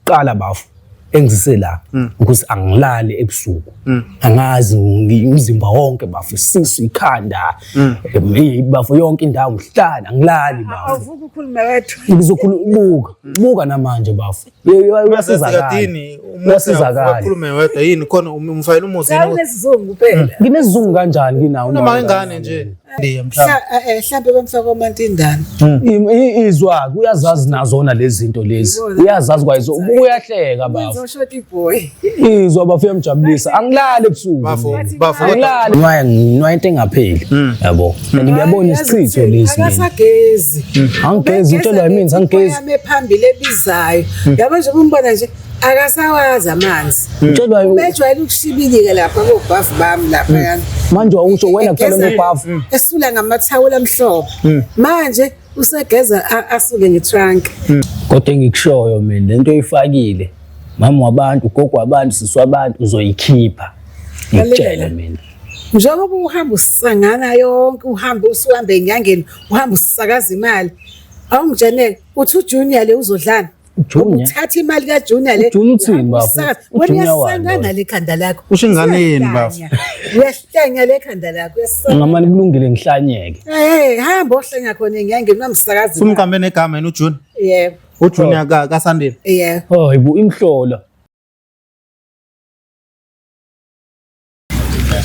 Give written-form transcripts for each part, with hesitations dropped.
Okokuqala bafo engizise la ukuthi angilali ebusuku. Angazi umzimba wonke bafo, isisu, ikhanda, bafo yonke indawo ngihlala angilali bafo. Awuvuka ukhulume wedwa. Ngizokhuluma buka, buka namanje bafo. Uyasizakala. Kadini Uyasizakala. ukhulume wedwa yini khona umfayela umuzi yini Unesizungu phela. Nginesizungu kanjani kinawo? noma ingane nje. Ndiye mhlawumbe. Hlampe bamfaka omantindana. Izwa uyazazi nazona lezi zinto lezi. Uyazazi kwayizo uyahleka bafo. Uzoshota iboy. Izwa bafo uyamjabulisa. Angilali ebusuku. Bafo, mina. bafo kodwa Angilali. Nwaya nwaya into engapheli. Yabo. And ngiyabona isichitho lesi mina. Akasagezi. Angigezi utshelwa yimina angigezi. Yami phambili ebizayo. Yabo nje umbona nje akasawazi amanzi. Utshelwa Bejwayele ukushibilika lapha kobhavu bami lapha yana. manje awusho wena kuphela Egeza- ngobhavu. Esula ngamathawula amhlophe. Manje usegeza asuke ngetrunk. Kodwa engikushoyo mina lento oyifakile mama wabantu, gogo wabantu, sisi wabantu uzoyikhipha. Ngikutshele mina. Njengoba uhamba usangana yonke uhambe usuhambe enyangeni uhamba usakaza imali. Awungitsheneke uthi uJunior le uzodlana. Junior. Uthatha imali kaJunior le. UJunior uthini, uhamba bafo? usakaza. Wena UJunior wani uyasangana loyo? le khanda lakho. Usho ingane yenu, bafo? Uyahlanya le khanda lakho uyasangana. Ngamane kulungile ngihlanyeke. Eh hamba ohlanya khona enyangeni uyamsakaza. imali. Sumqambe negama yena uJune. Yebo. uJunior ka kaSandile. Yebo. Hayi bo imhlola.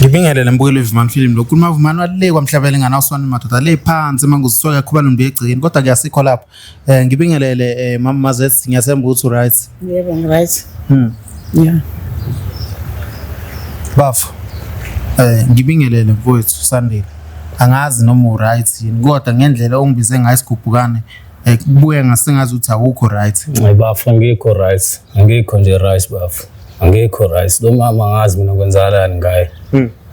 Ngibingelele mbukeli weVumani Film lo khuluma Vumani walekwa kwamhlabela ingane awuswani madoda le phansi manguziswa yakhuba nomntu egcini kodwa kuyasikho lapho. Ngibingelele mama Mazet ngiyathemba ukuthi uright. Yebo ngiright. Yeah. Bafo. Ngibingelele mfowethu Sandile. Angazi noma uright yini kodwa ngendlela ongibize ngayo isigubhukane kubuye ngasengazi ukuthi awukho right. Hayi bafo angikho right. Angikho nje right bafo. Angikho right. Lo mama angazi mina kwenzakalani ngaye.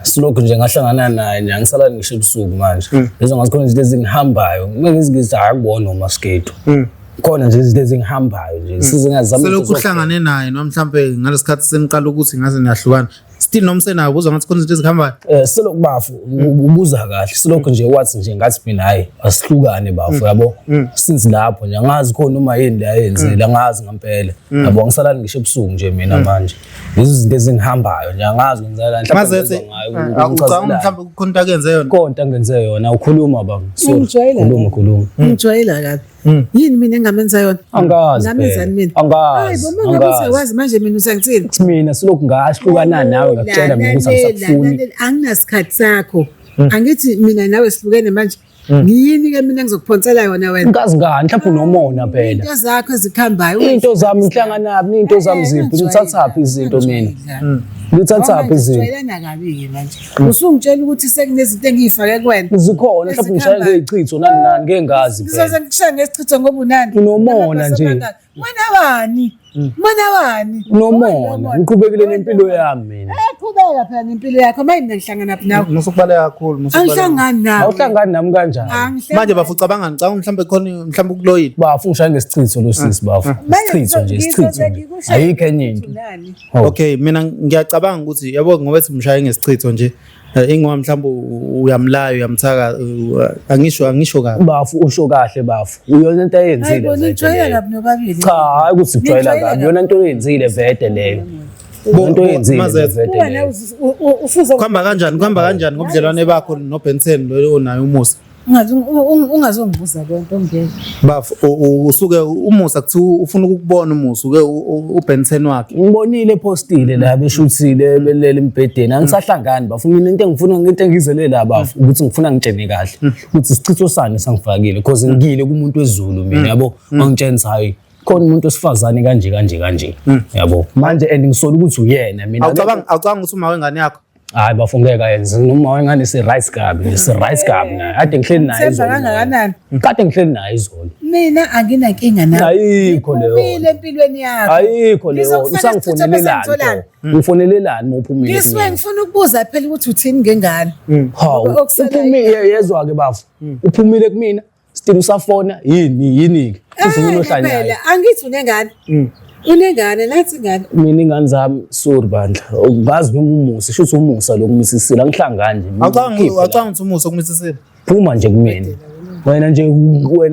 Silokhu nje ngahlangana naye nje angisalali ngisho ebusuku manje. Lezo ngazi khona izinto ezingihambayo. Kumele ngizingithi akubona umasketo. Khona nje izinto ezingihambayo nje. Size ngazama Selokhu uhlangane naye noma mhlambe ngalesikhathi seniqala ukuthi ngaze niyahlukana. Still noma senayo uzwa ngathi khona izinto ezihambayo. Selokhu bafo ubuza kahle. Selokhu nje wathi nje ngathi mina hayi asihlukane bafo yabo. Since lapho nje angazi khona uma yini le ayenzile angazi ngempela. Yabo angisalali ngisho ebusuku nje mina manje. Lezi zinto ezingihambayo nje angazi kwenzakalani. Mhlawumbe Mazethe ngizwa ngayo ucabanga ungichazelani. mhlambe kukhona into akenze yona. Konke angenze yona ukhuluma baba. Sorry. Ungijwayela Khuluma khuluma. Ungijwayela kabi. Yini mina engamenza yona? Angazi Ngamenzani phela. mina? Angazi, Hayi bo mangabe angazi. usewazi manje mina usangithini? Mina silokhu ngahlukana nawe ngakutshela mina ukuthi angisakufuni. Lalela, anginasikhathi sakho. Angithi mina nawe sihlukene manje. Ngiyini ke mina engizokuphonsela yona wena? Ngazi ngani mhlawumbe unomona phela. Into zakho ezikhambayo. Into zami ngihlanganaphi into zami ziphi ngithathaphi izinto mina. Ngithathaphi izinto. Ujwayelana kabi-ke manje. Usungitshela ukuthi sekunezinto engiyifake kuwena. Zikhona mhlawumbe ngishaye ngezichitho nani nani ngeke ngazi phela. Ngizoze ngikushaye ngesichitho ngoba unani? Unomona nje. Mona wani? Mona wani? Unomona ngiqhubekile nempilo yami mina. Qhubeka phela nempilo yakho. Maye mina ngihlangana phi nawe? Musukubaleka kakhulu musukubaleka. Angihlangani nawe. Awuhlangani nami kanjani? Angihlangani. Manje bafo ucabanga ngicabanga mhlambe khona mhlambe ukuloyile. Bafo ngishaye ngesichitho lo sisi bafo. Manje Isichitho nje ngizoze isichitho nje. ngikushaye Ayikho enye into. Unani? Oh. Okay mina ngiyacabanga ukuthi yabo ngoba ethi umshaye ngesichitho nje ingoba mhlawumbe uyamlaya uyamthaka angisho kabi. Bafo usho kahle bafo. Uyona into Hayi ayenzile. bo vele nijwayela leyo. kabi nobabili. Cha hayi ukuthi kujwayela Nijwayela kabi. Yona into oyenzile vele leyo. Into oyenzile Mazet. vele Wena leyo. ufuze Kuhamba kanjani ngobudlelwane bakho noBenson lo onayo umusa? ungazongibuza konke ongeke. Bafo usuke umusa kuthiwa ufuna ukukubona umusa uke uBenson wakhe. Ngibonile epostile la beshuthile belele embhedeni angisahlangani bafo mina into engifuna into engizele la bafo ukuthi ngifuna ngitshene kahle ukuthi isichitho sani sangifakile because ngile kumuntu wezulu mina yabo wangitshena hayi khona umuntu wesifazane kanje kanje kanje yabo manje and ngisola ukuthi uyena mina Awucabanga ukuthi uma wengane yakho hayi bafo ngeke ayenze noma wengane si right kabi si right kabi naye kade ngihleli naye Themba izolo kangakanani? kade ngihleli naye izolo Mina anginankinga nawe. Ayikho leyo. Ngiphumile empilweni yakho. Ayikho leyo Ngizokufaka isithutha bese usangifonelelani ngitholani? pho? Ngifonelelani uma uphumile Ngisuke kumina? ngifuna ukubuza phela ukuthi uthini ngengane. Hawu, Okusalayo. uphumile yezwa ke bafo. Uphumile kumina, still usafona yini yini ke? Uze Eh, unohlanyayo. phela, angithi unengane. Unengane nathi ingane. Mina ingane zami sorry bandla. Ungazi noma umusa, shuthi umusa lo kumisisile angihlangani nje. Awucabanga Ngikhiphe la. awucabanga ukuthi umusa okumisisile. Phuma nje kumina. Wena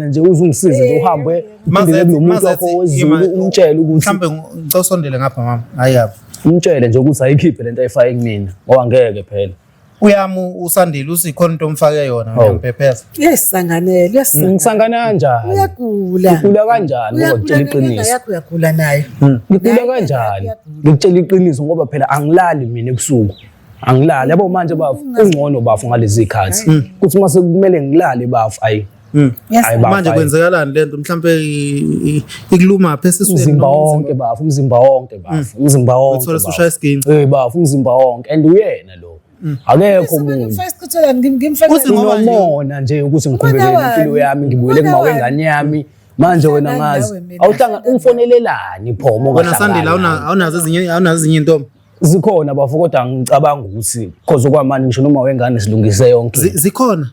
nje uzungisize nje, uhambe uphindele kulo muntu wakho wezulu, umtshele ukuthi Mhlambe ngicela usondele ngapha, mama. Hayi, yapha. Umtshele nje ukuthi ayikhiphe lento ayifake kumina, ngoba ngeke phela. Uyami usandile, usikhona into omfake yona, uyamphepheza. Uyayisanganela, uyasangana. Ngisangana kanjani? Uyagula. Ngigula kanjani ngoba Uyagula ngitshela nenyanga iqiniso? yakho, uyagula nayo. Ngigula kanjani? Ngikutshela iqiniso ngoba phela angilali mina ebusuku. Angilali. Yabo manje bafu, ungcono bafu ngalezi zikhathi. Kuthi mase kumele ngilale bafu, ayi. Hayi bafu. Manje Ayi. kwenzekalani lento? Mhlambe ikuluma pha esiswini? Umzimba Noma wonke bafu, umzimba wonke bafu, umzimba wonke. Uthola Bafu. usushaya isiginci. Eh bafu, umzimba wonke, and uyena lo. Akekho omunye. Ngimfake isichitholani, ngimfake. Uthi ngoba nje- Unomona nje ukuthi ngiqhubekele Umona nempilo wani? yami, ngibuyele Umona kuma wani? wengane yami. Manje wena Uhlangani ngazi. nawe mina, Awuhlanga uhlangani. ungifonelelani pho uma Wena Sandile, ungahlangani nami? awunazo ezinye intombi? Zikhona bafo, kodwa ngicabanga ukuthi cause okwamanje ngisho noma wengane silungise yonke. Zikhona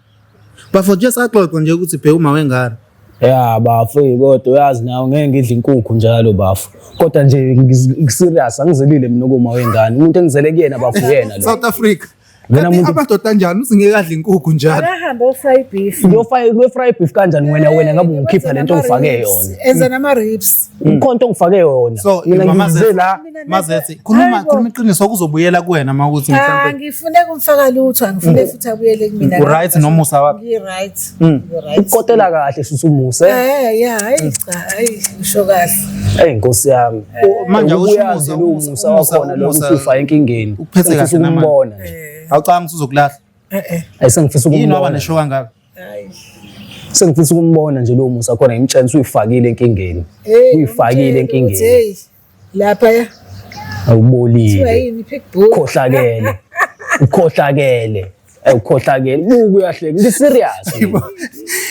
bafo, nje saxoxa nje ukuthi bheka uma wengane. Ya bafo, kodwa uyazi nawe ngeke ngidle inkukhu njalo bafo. Kodwa nje ngiserious, angizelile mina kuma wengane. Umuntu engizele kuyena bafo, uyena lo. South Africa. Wena Kanti muntu- amadoda anjani uthi ngeke adle inkukhu njalo? Akahambe ofry beef. Ngiyofry beef kanjani wena ngabe ungikhipha lento ongifake yona? Enza nama ribs. Ikhona into ongifake yona. So Mina mama ngize Zethu, la. Mazethi, khuluma Hayibo. khuluma iqiniso, kuzobuyela kuwena uma ukuthi Ah, mhlambe ngifune kumfaka lutho, angifune futhi abuyele kumina. U-right nomusa wakho? Ngi-right. Ngi-right. Ukukotela kahle shuthi umuse. Eh ya, hayi cha, hayi usho kahle. Ey Nkosi yami. Manje awusho Uyazi umusa, lo musa wakhona lo umusa- ukuthi ufa enkingeni. Ukuphethe kahle Sengifisa namanje. ukumbona nje. Awucabanga ukuthi uzokulahla? Eh eh. Ayi, sengifisa Yini waba ukumbona. nesho kangaka? Hayi. Sengifisa ukumbona nje lo musa khona, ngimtshela ukuthi uyifakile enkingeni. Hey, Uyifakile umtshele enkingeni. ukuthi, hey, lapha ya. Kuthiwa Awubolile. yini, pitbull. Ukhohlakele. Ukhohlakele. Ukhohlakele. Buka uyahleka. Ngi serious.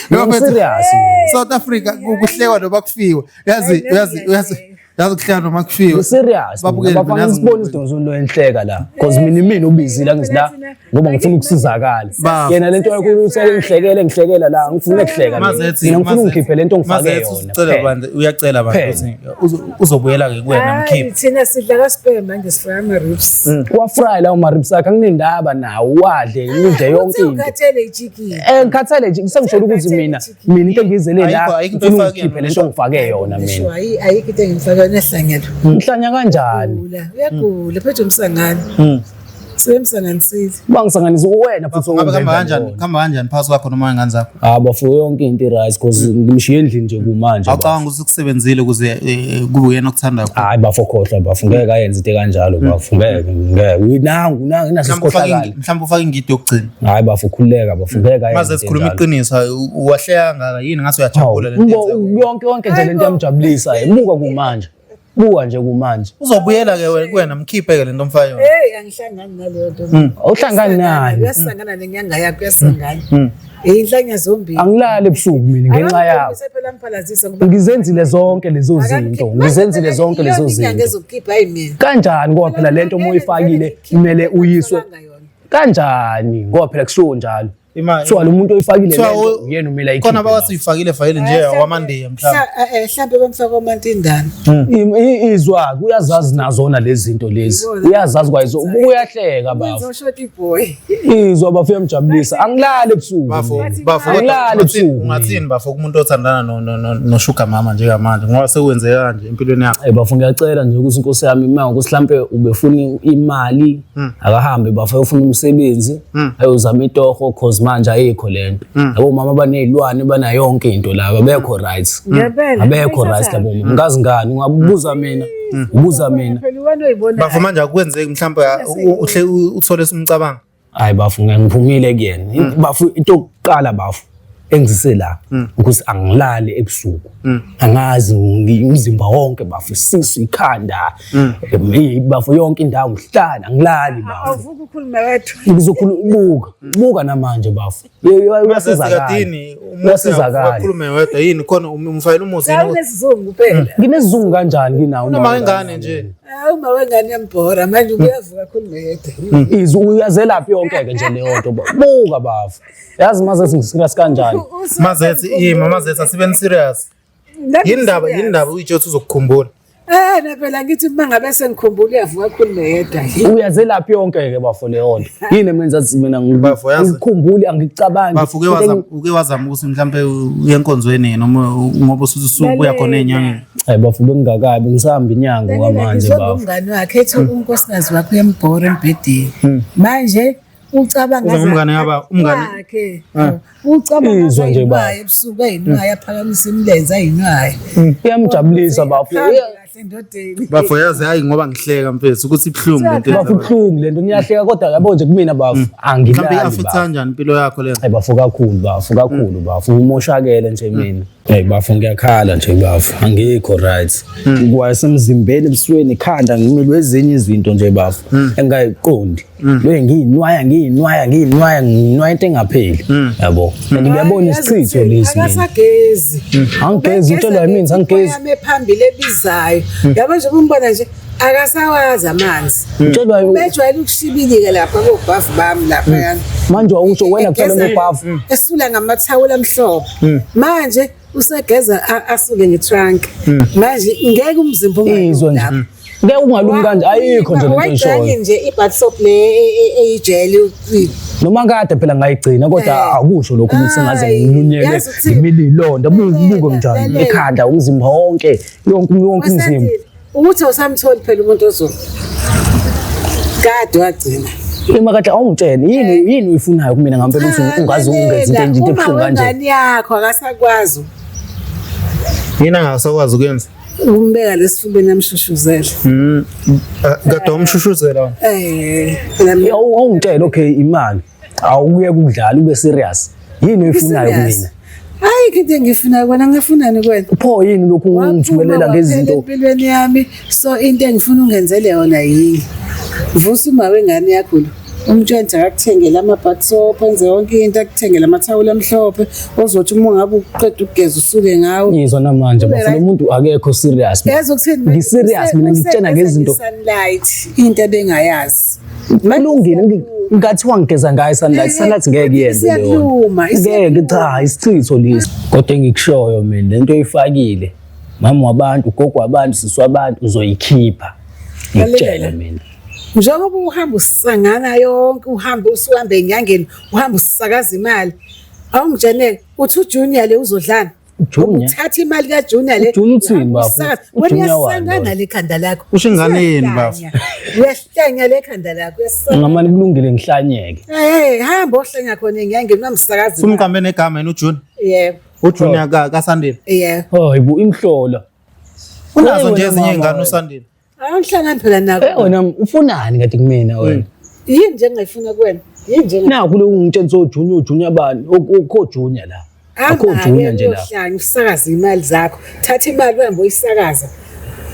Noma Ngi serious. South Africa, kuhlekwa noma kufiwe. Yazi, uyazi, uyazi, yazi, kuhlekwa noma kufiwe. Ngi serious. Babukeli, mina Bafana yazi ngisibona isidingo sonto enhleka la. Because mina ubizile ngizila ngoba ngifuna ukusizakala. Bafo. Yena lento yakho ukuthi ngihlekele ngihlekela la, ngifuna ukuhleka. Mazethi, Mina ngifuna ungikhiphe lento ongifake Mazethi, yona. ucela Phela. bandla, uyacela bandla Phela. ukuthi uzobuyela ke kuwena, Hayi, mkhiphe. thina sidla kaSpur manje, sifaka ama ribs. Wafry lawo ma-ribs akhe, anginendaba nawo, wadle ngidle yonke into. Ukhathele ichicken. Ngikhathele nje, sengisholo ukuthi mina into engiyizele la Ayikho into ngifuna oyifake ungikhiphe yona, lento ongifake yona Ngisho mina. ayi ayikho into engimfaka yona ehlangelo. Ngihlanya kanjani? Ugula, uyagula, phethe umsangano. Sebemsanganisile. Bangisanganisa wena futhi. Ngabe kuhamba owenza kanjani? yona. Kuhamba kanjani phakathi kwakho noma wengane zakho? Ah bafo, yonke into i-right because ngimshiye endlini nje kumanje, bafo. Awucabanga ukuthi kusebenzile ukuze kube uyena okuthandayo? Hayi bafo, khohlwa bafo, ngeke ayenze into kanjalo bafo, ngeke ngeke. Nangu nangu inaso Mhlawumbe ufake sikhohlakala. Mhlawumbe ufake ingidi yokugcina. Hayi bafo, khululeka bafo, ngeke ayenze Maze into sikhuluma enjalo. iqiniso, uwahleka kangaka yini, ngathi uyajabula lento yenzeka? Yonke yonke nje lento yamjabulisa, buka kumanje. Buka nje kumanje. Uzobuyela ke wena kuwena, mkhiphe ke lento omfake yona. Hey, angihlangani naleyo nto. Awuhlangani nani? Uyasangana nenyanga yakho, uyasangana. Inhlanya zombili. Angilali ebusuku mina ngenxa yakho. Phela mphalazisa ngoba Ngizenzile zonke lezo zinto. Ngizenzile zonke lezo Inyanga zinto. ezokukhipha hayi mina. Kanjani ngoba phela lento uma uyifakile kumele uyiswe kanjani, ngoba phela kushiwo njalo. Kuthiwa lo muntu oyifakile Kuthiwa lento uyena umele khona ayikhiphe. abawasuyifakile fayile nje wamandiya mhlawumbe. Mhlambe bamfaka omantindana. Izwa uyazazi nazona lezi zinto lezi. Uyazazi kwayizo, uyahleka bafo. Uzoshota iboy. Izwa bafo, uyamjabulisa. Angilali ebusuku. Bafo, Mina. bafo, kodwa Angilali ebusuku. ungathini bafo kumuntu othandana no sugar mama njengamanje, ngoba sekwenzeka kanje empilweni yakho? Eh bafo, ngiyacela nje ukuthi inkosi yami uma ukuthi mhlambe ubefuna imali, akahambe bafo ayofuna umsebenzi, ayozama itoho, cause manje ayikho lento. Yabo mama banezilwane, banayo yonke into la, abekho right. Ngempela. Abekho right labo mama. Ngazi ngani, ungabuza mina, ubuza mina. Phela iwena oyibona. Bafo, manje akwenzeki mhlawumbe uhle uthole umcabango? Hayi bafo, ngiphumile kuyena. Bafo, into yokuqala bafo engizise la ukuthi angilali ebusuku. Angazi umzimba wonke bafo, isisu, ikhanda, bafo, yonke indawo ngihlala angilali bafo. Awuvuka ukhulume wedwa. Ngizokhuluma, buka buka namanje bafo. Uyasizakala. Kadini Uyasizakala. wakhulume wedwa yini khona, umfayela umuzi yini? Awunesizungu phela. Nginesizungu kanjani kinawo? Noma wengane nje. Hawu, uma wengane yambhora manje, uyavuka akhulume yedwa. Izwi uyazelaphi yonke-ke nje leyo nto. Buka bafo, yazi maze singiserious kanjani. Mazethi ima, mazethi asibeni serious. Yini ndaba, yini ndaba uyitsho ukuthi uzokukhumbula? Eh na phela ngithi uma ngabe sengikhumbula uyavuka khulume yedwa. Uyazelaphi yonke ke bafo leyo nto. Yini emenza athi mina Bafo, yazi- ngikhumbule angicabangi. Bafo uke wazama uke wazama ukuthi mhlambe uye enkonzweni noma ngoba usubuya khona enyangeni. Hayi bafo bengingakabi ngisahamba inyanga kwamanje bafo. Umngani wakhe ethi unkosikazi wakhe uyambhora embhedeni. Manje ucabanga Uza ngumngane yaba- umngane- wakhe. Ucabanga Izwa nje baba. ebusuku ayinwaye aphakamisa imilenze ayinwaye. Iyamjabulisa bafo. Hambe kahle endodeni. Bafo yazi hayi ngoba ngihleka mfethu ukuthi ibuhlungu lento. Bafo kubuhlungu lento ngiyahleka kodwa yabo nje kumina bafo Mhlambe angilali i-affect bafo. kanjani impilo yakho le? Hayi bafo kakhulu bafo kakhulu bafo umoshakele nje mina. Hey bafo ngiyakhala nje bafo angikho right. Kwasemzimbeni ebusweni ekhanda ngimilwe ezinye izinto nje bafo engayiqondi. Lo ngiyinwaya ngiyinwaya ngiyinwaya nginwaya into engapheli. Yabo. And ngiyabona isichitho lesi mina. Akasagezi. Angigezi utshelwa yimina angigezi. Yami phambili ebizayo. Yabo nje umbona nje akasawazi amanzi. Utshelwa Bejwayele ukushibilika lapha kobhavu bami lapha yana. manje awusho wena kuphela Egeza- nobhavu. Esula ngamathawula amhlophe. Manje usegeza asuke ngetrunk. Manje ngeke umzimba Izwa nje. lapho. Ngeke ungalungi kanje ayikho nje lento Wayigcina oyishoyo. nje i-bath soap le eyijeli Noma kade phela ngayigcina kodwa Eh. akusho lokho ukuthi ngaze Hayi, ngilunyelwe yazi ukuthini? ngimile ilonda buke njani Lalela. ekhanda umzimba wonke yonke wonke umzimba. Wasandile, ukuthi awusamtholi phela umuntu ozo kade wagcina Ima kahle awungitshele yini yini uyifunayo kumina ngampela ukuthi ungaze ungenze into enje into Uma ebuhlungu kanje. wengane yakho akasakwazi Yini angasakwazi ukuyenza? ukumbeka lesifubeni amshushuzele Kade wamshushuzela wena. eh phela mina Awungitshele okay imali awuye ukudlala ube serious. Yini uyifunayo serious. kumina? Ayikho into engiyifunayo kwena ngingafunani kwena Pho yini lokhu ungithumelela Waphuma ngezinto waphela empilweni yami so into engifuna ungenzele yona yini vusa uma wengane yakho lo umtshela akakuthengele ama-bath soap enze yonke into akuthengele amathawula amhlophe ozothi uma ungabe uqeda ukugeza usuke ngawo ngizwa namanje Ube bafuna right. umuntu akekho serious. Yazi ukuthini? Ngi-serious mina ngikutshena ngezinto. Sunlight into ebengayazi. Kulungile ngathiwa ngigeza ngayo sunlight Eh, sunlight ngeke iyenze leyo. isiyaluma, Ngeke isiyaluma. cha isichitho lesi. Kodwa engikushoyo mina lento oyifakile mama wabantu ugogo wabantu sisi wabantu uzoyikhipha. Ngikutshele Lalela. mina. Njengoba uhamba usangana yonke uhambe usuhambe enyangeni uhamba usakaza imali. Awungitsheneke uthi uJunior le uzodlana. Junior? Uthatha imali kaJunior le. UJunior uthini, uhamba bafo? usakaza. Wena UJunior wani uyasangana loyo? le khanda lakho. Usho ingane yenu, bafo? Uyahlanya. Uyahlanya le khanda lakho. Uyasangana. Ngamane kulungile ngihlanyeke. Eh hamba ohlanya khona enyangeni ungamsakaza. imali. Sumqambe negama yena uJune. Yebo. uJunior ka kaSandile. Yebo. Hayi bo imhlola. Unazo Hey, nje wena ezinye mama ingane wena. uSandile. Awuhlangani phela nako. Eh wena ufunani kade kumina wena? Yini nje engingayifuna kuwena? Yini nje Nakhu lokhu ngitshela oJunior oJunior bani? Okho Junior la. Akho Junior nje la. Uyohlanya usakaze imali zakho. Thatha imali uhambe uyisakaza.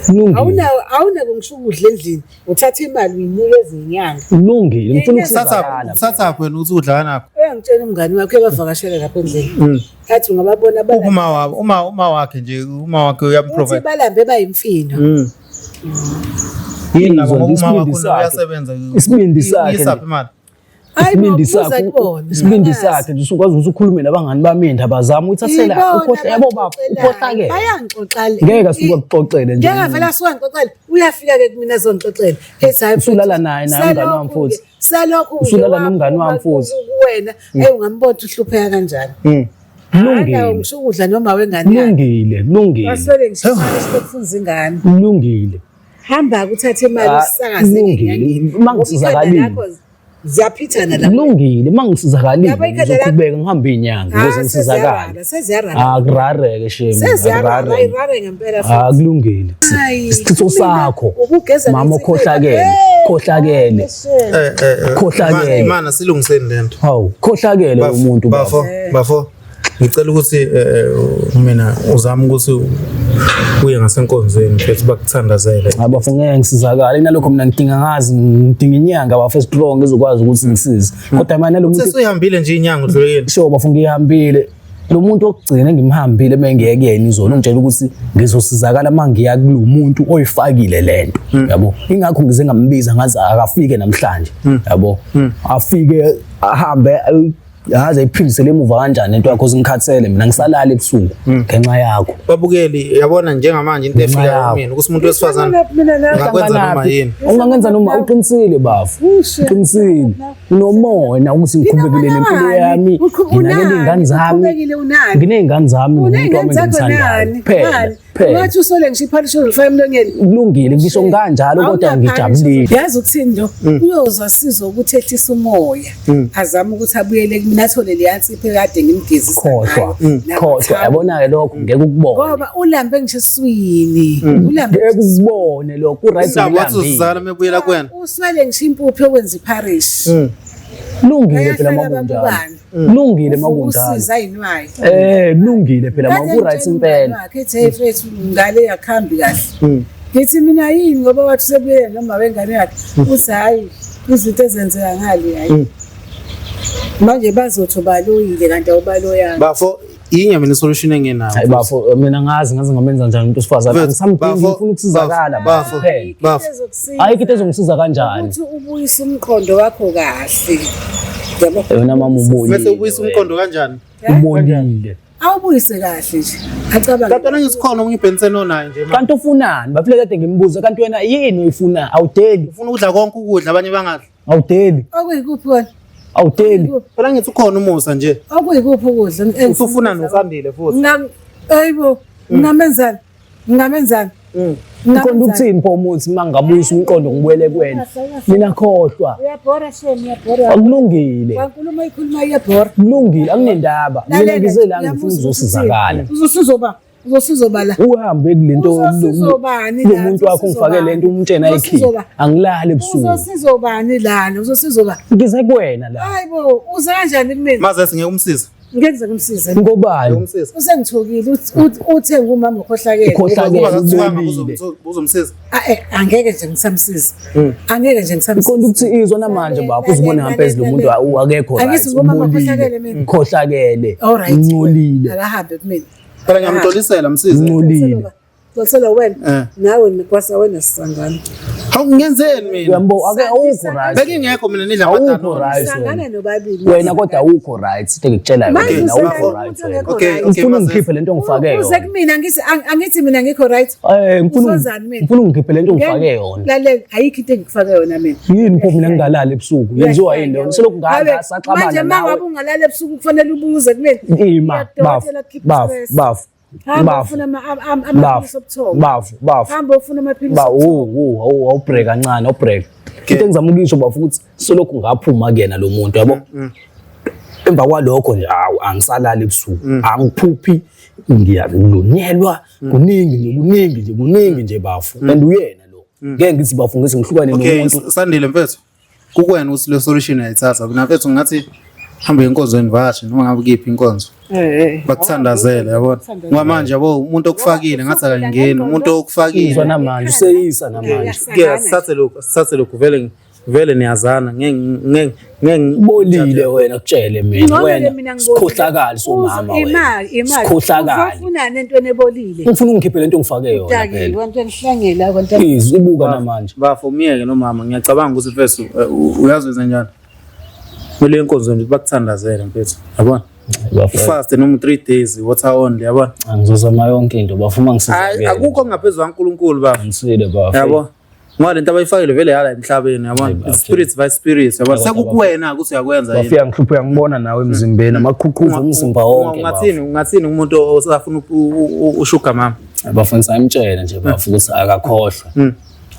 Kulungile. Awunawo awunako ngisho ukudla endlini. Uthatha imali uyinikeze inyanga. Kulungile. Ngifuna Uthatha ukusizakala. uthatha wena ukuthi udlala nakho. Uyangitshela umngani wakho uyabavakashela lapha endlini. Athi ungababona Uphi uma wabo? Uma wakhe nje uma wakhe Uthi uyamprovide. balambe bayimfino. Yini nabo Izwa ngoba nje uma wakho isibindi sakhe. uyasebenza. Isibindi sakhe Uyisaphi nje. imali? Hayi bo, Isibindi buza sakhe, kubona. isibindi Angazi. sakhe nje usukwazi ukuthi ukhulume nabangani bami indaba zami uyithathela Ibona ukhohle yabo baba abangixoxelayo. ukhohlakele. Bayangixoxela. Ngeke asuke akuxoxele nje. Ngeke vele asuke angixoxele. Uyafika ke kumina azongixoxela. Ethi hayi Usulala naye naye umngani wami futhi. Salokhu nje Usulala nomngani wami waphuma futhi. Kuwena, hey ungambona ukuthi uhlupheka kanjani. Anawo Kulungile. ngisho ukudla noma wengane yakhe. Kulungile, kulungile. Waswele ngisho imali esizokufunza ingane. Kulungile. Hamba uthathe imali Ah, usakaze kulungile. enyangeni. Uma ngisizakalile. Ngoba ikhanda lakho Ziyaphithana la. Kulungile mangisizakaliwe Yabo ikhanda lakho- ngizoqhubeka ngihambe inyanga Ah, ukuze ngisizakale. seziyarara, seziyarara. Akurareke shame. Seziyarara, akurareke. ayirare ngempela futhi. Ah kulungile. Hayi, Isichitho mina sakho. ubugeza Mama ngensimbi. ukhohlakele, Hey, khohlakele. Khohlakele. Imana silungiseni lento. Hawu, khohlakele umuntu baba. Bafo, bafo. Ngicela ukuthi mina uzame ukuthi uye ngasenkonzweni mfethu bakuthandazele. Abafo ngeke ngisizakale inalokho mina ngidinga ngazi ngidinga inyanga bafo strong ezokwazi ukuthi ngisize. Kodwa mina lo muntu Sesuyihambile nje inyanga udlulekile. sho bafo ngihambile lo muntu wokugcina engimhambile mengiyeke yena izolo ungitshela ukuthi ngizosizakala uma ngiya kulo muntu oyifakile lento yabo ingakho ngize ngambiza ngazi akafike namhlanje yabo afike ahambe Yazi ayiphindisele emuva kanjani into yakho, ngikhathele mina, ngisalala ebusuku ngenxa yakho. Babukeli, yabona njengamanje into Ngenxa efika yakho. kumina ukuthi umuntu wesifazane Mina la ungakwenza noma yini. Ungangenza noma, uqinisile bafo, uqinisile, unomona ukuthi ngiqhubekile nempilo yami, nginakele iy'ngane zami. Uqhubekile unani? Nginey'ngane zami nomuntu wami Uney'ngane zakho engimthandayo nani? kuphela. Nani? Kuphela. Ungathi usole ngisho iphalishi ozolifaka emlonyeni. Kulungile, ngisho ngikanjalo, kodwa Awunaphalishi. ngijabulile. Yazi ukuthini lo? Uyozwa sizo ukuthi ehlisa umoya. Azame ukuthi abuyele kumina athole leya nsipho ekade ngimgezisa. Khohlwa, ngayo. khohlwa, yabona-ke lokho ngeke ukubone. Ngoba ulambe ngisho eswini. Ulambe Ngeke ukubone lokho, ku-right. Indaba wathi ngilambile. uzosizakala uma ebuyela kuwena. Uswele ngisho impuphu yokwenza ipharishi. Kulungile phela Bayahlala makunjalo. babukane. Kulungile makunjalo. Usiza ayinwayo. Kulungile phela maku-right impela. Wakhe ethi hey mfethu ngale yakhambi kahle. Ngithi mina yini, ngoba wathi usebuyele noma wengane yakhe. Uthi hayi, izinto ezenzeka ngale hayi. Manje bazothi ubaloyile kanti awubaloyanga. Bafo, yinye mina isolution engenayo. Hayi bafo, mina ngazi ngaze ngamenza njani umuntu wesifazane. Mfethu, Angisamdingi, bafo, ngifuna ukusizakala bafo, bafo kuphela. bafo. Ayikho into ezongisiza kanjani. Ukuthi ubuyise umqondo wakho kahle. Yabo. Yona mama ubolile. Bese ubuyisa umqondo kanjani? Ubolile. Awubuyise kahle nje. Acabange. Kanti wena ngisikhona omunye uBenson onayo nje manje. Kanti ufunani? Bafile kade ngimbuza, kanti wena yini uyifuna? Awudeli, Ufuna ukudla konke ukudla abanye bangadli. awudeli, Okuyikuphi kona? awudeli. Phela ngithi ukhona umusa nje. Okuyikuphi ukudla? Usufuna noSandile futhi. Ngam ayibo, ngamenzani? Ngamenzani? Uqonda ukuthini pho umuthi uma ngingabuyisa umqondo ngibuyele kuwena? Mina khohlwa. Uyabhora shem, uyabhora. Akulungile. Wankulumo ikhuluma iyabhora. Kulungile, akunendaba. Mina ngize la ngifuna ukuzosizakala. Uzosizoba, uzosizoba la. Uhambe kulento Uzosizobani lo la? muntu wakho ungifake lento umtshena ayikhiphe. Uzosizoba. Angilali ebusuku. Uzosizobani lana? Uzosizoba. Ngize kuwena la. Hayibo, uze kanjani kumina? Maze singeke umsize. Ngeke ngize ngimsize. Ngobani? Umsize. Usengithukile uthe ngumama okhohlakele. Ukhohlakele. Kuba kakuthukanga ubolile. uzomsiza. Ah, angeke nje ngisamsiza. Angeke nje ngisamsiza. Uqonda ukuthi izwa namanje bafo, uzibone ngampezi lo muntu akekho right. Angithi ngumama okhohlakele mina. Ukhohlakele. All right. Uncolile. Akahambe kumina. Phela ngiyamxolisela msize. Uncolile. Xolisela wena. Eh. Nawe nikwasa wena sisangana. Hawu ngenzeni mina? Uyambo ake awukho right. Bekingekho mina nidla Awukho amadanone. right Sangana wena. nobabili. Wena kodwa awukho right. Into engikutshela Manje yona usengeke awukho umuntu right wena. ongekho Okay, right. okay. Ngifuna Maze. ungikhiphe lento ongifake Uze yona. kumina ngithi angithi mina ngikho right. Ngifuna Uzozani mina? ngifuna ungikhiphe lento ongifake yona. Lalela, ayikho into engikufake yona mina. Yini pho mina ngingalali ebusuku? Yenziwa yini leyo? Selokhu Ngabe, ngasaxabana manje uma nawe. ngabe ungalala ebusuku kufanele ubuze kumina. Ima bafu Uyadokotela kukhipha bafu i-stress. bafu Hamba bafu ufuna bafu amaphilisi obuthongo. bafu bafu Hamba ufuna amaphilisi ba obuthongo. wu wu awubreak kancane, awubreak. Into engizama ukuyisho bafu ukuthi selokhu ngaphuma kuyena lo muntu, yabo, emva kwalokho nje awu angisalali ebusuku, angiphuphi, ngiyalunyelwa kuningi nje, kuningi nje, kuningi nje bafu, and uyena lo ngeke ngithi bafu ngithi ngihlukane Okay, nomuntu. Sandile mfethu. Kukwena ukuthi le solution uyayithatha. Mina mfethu ngathi hambe enkonzweni vashe noma ngabe kuyiphi inkonzo. Bakuthandazele yabona. Ngoba manje yabo umuntu okufakile ngathi akangeni, umuntu Izwa okufakile. namanje useyisa namanje. Ke sithathe lokhu, sithathe lokhu vele vele niyazana. Ngeke ngeke ngeke Bolile wena, kutshele mina Ngcono ke wena mina ngibolile. sikhohlakali somama Imali, wena, imali. sikhohlakali. Uzofunani entweni ebolile? Ngifuna ungikhiphe lento ongifake yona Dakiwe, phela. into enihlangela konto. Izwi ibuka namanje. Bafo myeke nomama, ngiyacabanga ukuthi mfethu uyazi wenze njani. Kumele enkonzweni nje bakuthandazele mfethu. Yabona? Bafo, Ufast noma 3 days water only yabona? angizozama yonke into bafo uma Hayi ngisizakele. akukho ngaphezulu kaNkuluNkulu bafo. Ngisile bafo. Yabo? Ngoba lento abayifakile vele yala emhlabeni yabona? Hayi, bafo. It's spirits by spirits yabona? Yabo, Sekukuwena ukuthi uyakwenza yini. Bafika ngihluphe uyangibona nawe emzimbeni amaqhuqhuva umzimba wonke. Ungathini ungathini umuntu osafuna ushuga mama? Bafo ngisamtshela nje bafo ukuthi akakhohlwe.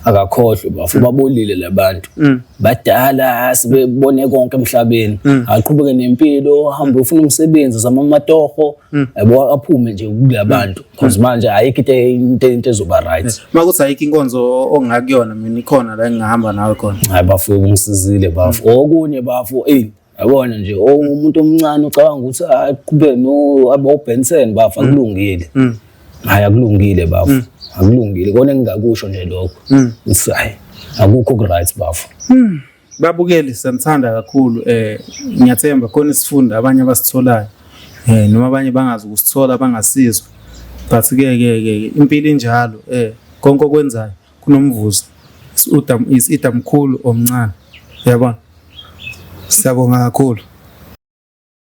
Akakhohlwe bafo, babolile labantu. Badala sebebone konke emhlabeni. Aqhubeke nempilo, ahambe ufuna umsebenzi, zama amatoho, yabo, aphume nje kulabantu. Because manje ayikho into ezoba right. Makuthi ayikho inkonzo ongakuyona mina ikhona la engingahamba nawe khona. Hayi bafo ungisizile bafo. Okunye bafo, ey yabona nje umuntu omncane ucabanga ukuthi aqhubeke no abo Benson bafo, akulungile. Hayi akulungile bafo. Akulungile kona engingakusho nje lokho. Ukuthi hayi akukho ku right bafo. Babukeli siyanithanda kakhulu, ngiyathemba khona isifundo abanye abasitholayo, noma abanye bangazi ukusithola bangasizwa, but ke ke ke impilo injalo, konke okwenzayo kunomvuzo, is either mkhulu omncane, uyabona. Siyabonga kakhulu.